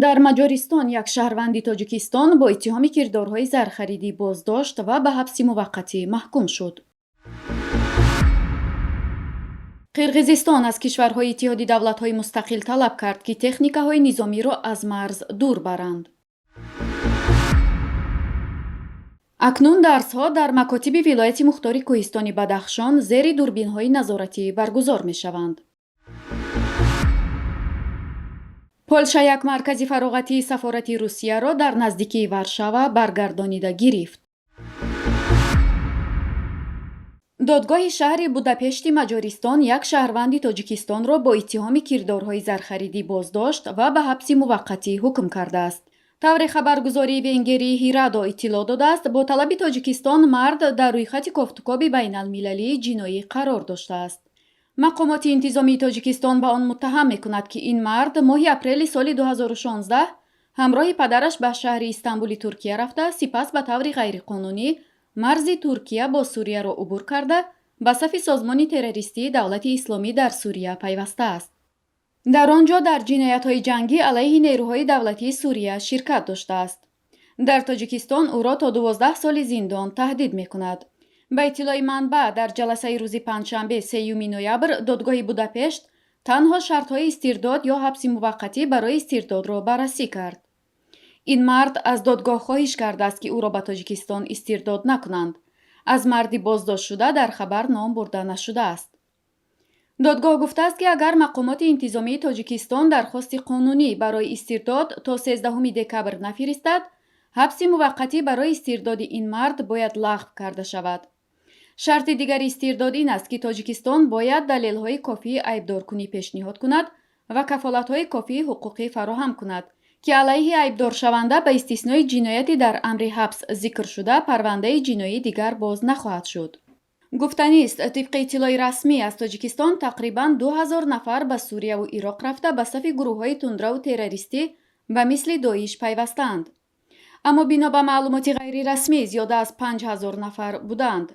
Дар Маҷористон як шаҳрванди Тоҷикистон бо иттиҳоми кирдорҳои зархаридӣ боздошт ва ба ҳабси муваққатӣ маҳкум шуд. Қирғизистон аз кишварҳои Иттиҳоди давлатҳои мустақил талаб кард, ки техникаҳои низомиро аз марз дур баранд. Акнун дарсҳо дар макотиби вилояти мухтори кӯҳистони Бадахшон зери дурбинҳои назоратӣ баргузор мешаванд. Полша як маркази фароғатии сафорати Русияро дар наздикии Варшава баргардонида гирифт. Додгоҳи шаҳри Будапешти Маҷористон як шаҳрванди Тоҷикистонро бо иттиҳоми кирдорҳои зархаридӣ боздошт ва ба ҳабси муваққатӣ ҳукм кардааст. Тавре хабаргузории венгерии Ҳирадо иттилоъ додааст, бо талаби Тоҷикистон мард дар рӯйхати кофтукоби байналмилалии ҷиноӣ қарор доштааст. Мақомоти интизомии Тоҷикистон ба он муттаҳам мекунад, ки ин мард моҳи апрели соли 2016 ҳамроҳи падараш ба шаҳри Истанбули Туркия рафта, сипас ба таври ғайриқонунӣ марзи Туркия бо Сурияро убур карда, ба сафи созмони террористии Давлати Исломӣ дар Сурия пайвастааст. Дар он ҷо дар ҷиноятҳои ҷангӣ алайҳи нерӯҳои давлатии Сурия ширкат доштааст. Дар Тоҷикистон ӯро то 12 соли зиндон таҳдид мекунад. Ба иттилои манбаъ, дар ҷаласаи рӯзи панҷшанбе, 3 ноябр, додгоҳи Будапешт танҳо шартҳои истирдод ё ҳабси муваққатӣ барои истирдодро баррасӣ кард. Ин мард аз додгоҳ хоҳиш кардааст, ки ӯро ба Тоҷикистон истирдод накунанд. Аз марди боздоштшуда дар хабар ном бурда нашудааст. Додгоҳ гуфтааст, ки агар мақомоти интизомии Тоҷикистон дархости қонунӣ барои истирдод то 13 декабр нафиристад, ҳабси муваққатӣ барои истирдоди ин мард бояд лағв карда шавад. Шарти дигари истирдод ин аст, ки Тоҷикистон бояд далелҳои кофии айбдоркунӣ пешниҳод кунад ва кафолатҳои кофии ҳуқуқӣ фароҳам кунад, ки алайҳи айбдоршаванда ба истиснои ҷинояти дар амри ҳабс зикршуда парвандаи ҷиноӣ дигар боз нахоҳад шуд. Гуфтанист, тибқи иттилои расмӣ аз Тоҷикистон тақрибан 2000 нафар ба Сурияву Ироқ рафта, ба сафи гурӯҳҳои тундраву террористӣ ба мисли Доиш пайвастаанд. Аммо бино ба маълумоти ғайрирасмӣ зиёда аз 5000 нафар буданд.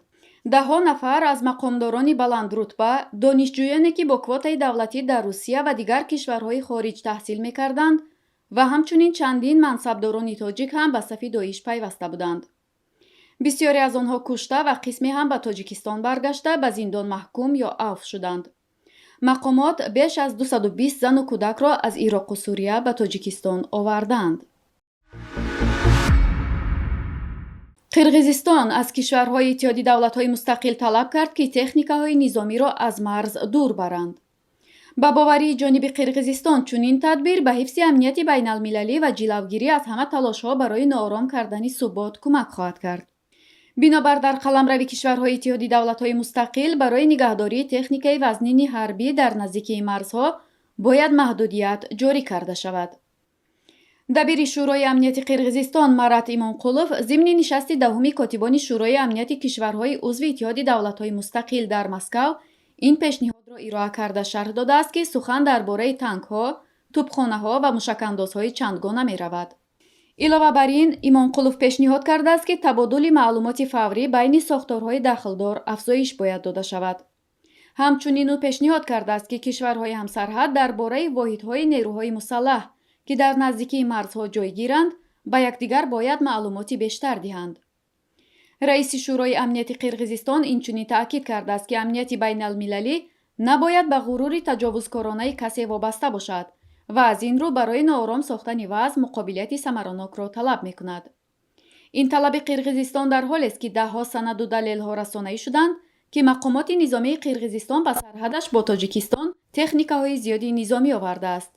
Даҳҳо нафар аз мақомдорони баландрутба, донишҷӯёне, ки бо квотаи давлатӣ дар Русия ва дигар кишварҳои хориҷ таҳсил мекарданд ва ҳамчунин чандин мансабдорони тоҷик ҳам ба сафи Доиш пайваста буданд. Бисёре аз онҳо кушта ва қисме ҳам ба Тоҷикистон баргашта, ба зиндон маҳкум ё авф шуданд. Мақомот беш аз 220 зану кӯдакро аз Ироқу Сурия ба Тоҷикистон овардаанд. Қирғизистон аз кишварҳои Иттиҳоди давлатҳои мустақил талаб кард, ки техникаҳои низомиро аз марз дур баранд. Ба боварии ҷониби Қирғизистон, чунин тадбир ба ҳифзи амнияти байналмилалӣ ва ҷилавгирӣ аз ҳама талошҳо барои ноором кардани субот кӯмак хоҳад кард. Бинобар дар қаламрави кишварҳои Иттиҳоди давлатҳои мустақил барои нигаҳдории техникаи вазнини ҳарбӣ дар наздикии марзҳо бояд маҳдудият ҷорӣ карда шавад. Дабири Шӯрои амнияти Қирғизистон Марат Имонқулов зимни нишасти даҳуми котибони Шӯрои амнияти кишварҳои узви Иттиҳоди давлатҳои мустақил дар Москав ин пешниҳодро ироа карда, шарҳ додааст, ки сухан дар бораи танкҳо, тӯбхонаҳо ва мушакандозҳои чандгона меравад. Илова бар ин, Имонқулов пешниҳод кардааст, ки табодули маълумоти фаврӣ байни сохторҳои дахлдор афзоиш бояд дода шавад. Ҳамчунин ӯ пешниҳод кардааст, ки кишварҳои ҳамсарҳад дар бораи воҳидҳои нерӯҳои мусаллаҳ, ки дар наздикии марзҳо ҷойгиранд, ба якдигар бояд маълумоти бештар диҳанд. Раиси Шӯрои амнияти Қирғизистон инчунин таъкид кардааст, ки амнияти байналмилалӣ набояд ба ғурури таҷовузкоронаи касе вобаста бошад ва аз ин рӯ барои ноором сохтани вазъ муқобилияти самаранокро талаб мекунад. Ин талаби Қирғизистон дар ҳолест, ки даҳҳо санаду далелҳо расонаӣ шуданд, ки мақомоти низомии Қирғизистон ба сарҳадаш бо Тоҷикистон техникаҳои зиёди низомӣ овардааст.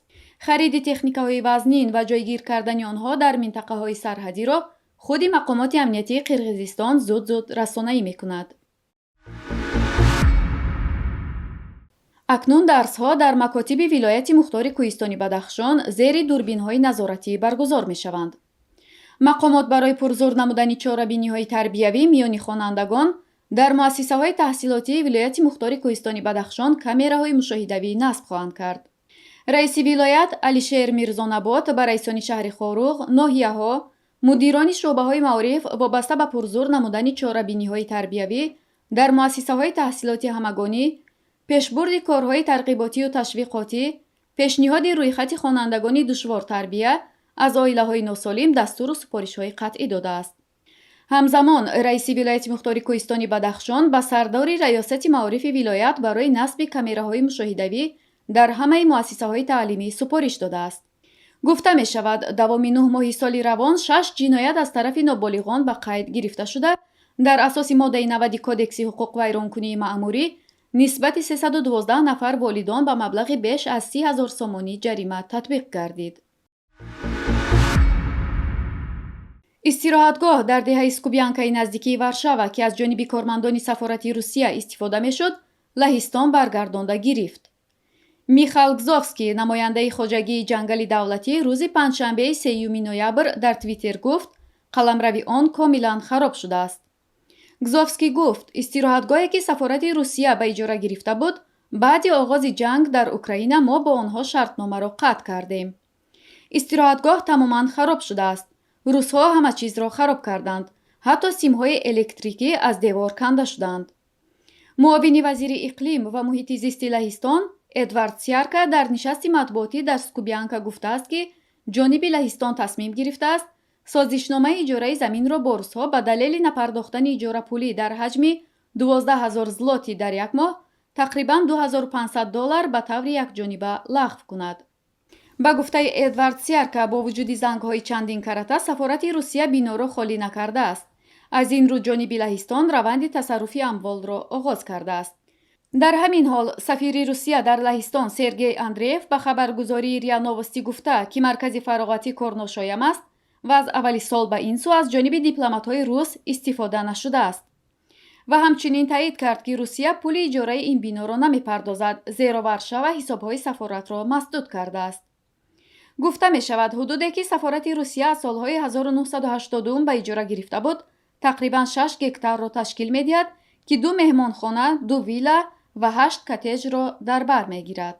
Хариди техникаҳои вазнин ва ҷойгир кардани онҳо дар минтақаҳои сарҳадиро худи мақомоти амниятии Қирғизистон зуд-зуд расонаӣ мекунад. Акнун дарсҳо дар макотиби вилояти мухтори кӯҳистони Бадахшон зери дурбинҳои назоратӣ баргузор мешаванд. Мақомот барои пурзур намудани чорабиниҳои тарбиявӣ миёни хонандагон дар муассисаҳои таҳсилотии вилояти мухтори кӯҳистони Бадахшон камераҳои мушоҳидавӣ насб хоҳанд кард. Раиси вилоят Алишер Мирзонабот ба раисони шаҳри Хоруғ, ноҳияҳо, мудирони шӯъбаҳои маориф вобаста ба пурзур намудани чорабиниҳои тарбиявӣ дар муассисаҳои таҳсилоти ҳамагонӣ, пешбурди корҳои тарғиботию ташвиқотӣ, пешниҳоди рӯйхати хонандагони душвортарбия Аз оилаҳои носолим дастуру супоришҳои қатъӣ додааст. Ҳамзамон раиси вилояти мухтори кӯҳистони Бадахшон ба сардори раёсати маорифи вилоят барои насби камераҳои мушоҳидавӣ дар ҳамаи муассисаҳои таълимӣ супориш додааст. Гуфта мешавад, давоми 9 моҳи соли равон шаш ҷиноят аз тарафи ноболиғон ба қайд гирифта шуда, дар асоси моддаи 90 Кодекси ҳуқуқвайронкунии маъмурӣ нисбати 312 нафар волидон ба маблағи беш аз 30 ҳазор сомонӣ ҷарима татбиқ гардид. Истироҳатгоҳ дар деҳаи Скубянкаи наздикии Варшава, ки аз ҷониби кормандони сафорати Русия истифода мешуд, Лаҳистон баргардонда гирифт. Михал Гзовский, намояндаи хоҷагии ҷангали давлатӣ, рӯзи панҷшанбеи 3 ноябр дар Твиттер гуфт, қаламрави он комилан хароб шудааст. Гзовский гуфт, истироҳатгоҳе, ки сафорати Русия ба иҷора гирифта буд, баъди оғози ҷанг дар Украина мо бо онҳо шартномаро қатъ кардем. Истироҳатгоҳ тамоман хароб шудааст. Русҳо ҳама чизро хароб карданд, ҳатто симҳои электрикӣ аз девор канда шуданд. Муовини вазири иқлим ва муҳити зисти Лаҳистон Эдвард Сярка дар нишасти матбуотӣ дар Скубянка гуфтааст, ки ҷониби Лаҳистон тасмим гирифтааст созишномаи иҷораи заминро бо русҳо ба далели напардохтани иҷорапулӣ дар ҳаҷми 12 ҳазор злоти дар як моҳ, тақрибан 2500 доллар, ба таври якҷониба лағв кунад. Ба гуфтаи Эдвард Сярка, бо вуҷуди зангҳои чандин карата сафорати Русия биноро холӣ накардааст. Аз ин рӯ ҷониби Лаҳистон раванди тасарруфи амволро оғоз кардааст. Дар ҳамин ҳол сафири Русия дар Лаҳистон Сергей Андреев ба хабаргузории РИА Новости гуфта, ки маркази фароғатӣ корношоям аст ва аз аввали сол ба ин сӯ аз ҷониби дипломатҳои рус истифода нашудааст. Ва ҳамчунин таъид кард, ки Русия пули иҷораи ин биноро намепардозад, зеро Варшава ҳисобҳои сафоратро масдуд кардааст. Гуфта мешавад, ҳудуде, ки сафорати Русия аз солҳои 1980 ба иҷора гирифта буд, тақрибан 6 гектарро ташкил медиҳад, ки ду меҳмонхона, ду вилла ва ҳашт коттеҷро дар бар мегирад.